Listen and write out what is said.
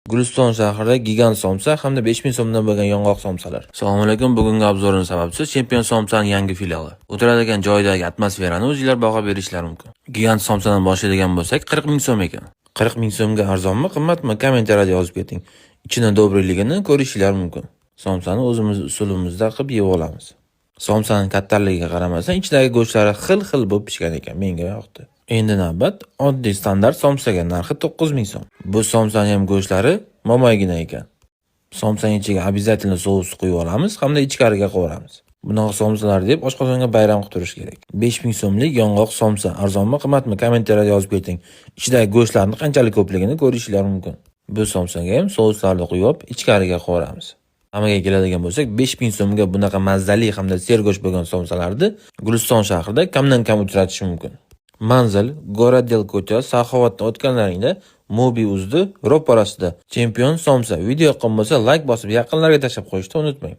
Guliston shahrida gigant somsa hamda 5000 so'mdan bo'lgan yong'oq somsalar. Assalomu alaykum. Bugungi обзор ning sababchisi Chempion somsaning yangi filiali. O'tiradigan joydagi atmosferani o'zinglar baho berishlari mumkin. Gigant somsadan boshlaydigan bo'lsak, 40 ming so'm ekan. 40 ming so'mga arzonmi, qimmatmi? Kommentariyada yozib keting. Ichini добрый ligini ko'rishinglar mumkin. Somsani o'zimiz usulimizda qilib yeb olamiz. Somsaning kattaligiga qaramasdan, ichidagi go'shtlari xil-xil bo'lib pishgan ekan. Menga yoqdi. Endi navbat oddiy standart somsaga, narxi 9000 so'm. Bu somsaning ham go'shtlari momoygina ekan. Somsaning ichiga обязательно sous quyib olamiz hamda ichkariga qo'yamiz. Bunaqa somsalar deb oshqozonga bayram qilib turish kerak. 5000 so'mlik yong'oq somsa arzonmi, qimmatmi? Kommentariyada yozib keting. Ichidagi go'shtlarning qanchalik ko'pligini ko'rishinglar mumkin. Bu somsaga ham souslarni quyib, ichkariga qo'yamiz. Hammaga keladigan bo'lsak, 5000 so'mga bunaqa mazali hamda sergo'sht bo'lgan somsalarni Guliston shahrida kamdan kam uchratish mumkin. Manzil: Горотдел ko'cha, Saxovatdan o'tganlaringda Mobi uzni ro'parasida Chempion somsa. Video yoqqan bo'lsa, layk bosib, yaqinlarga tashlab qo'yishni unutmang.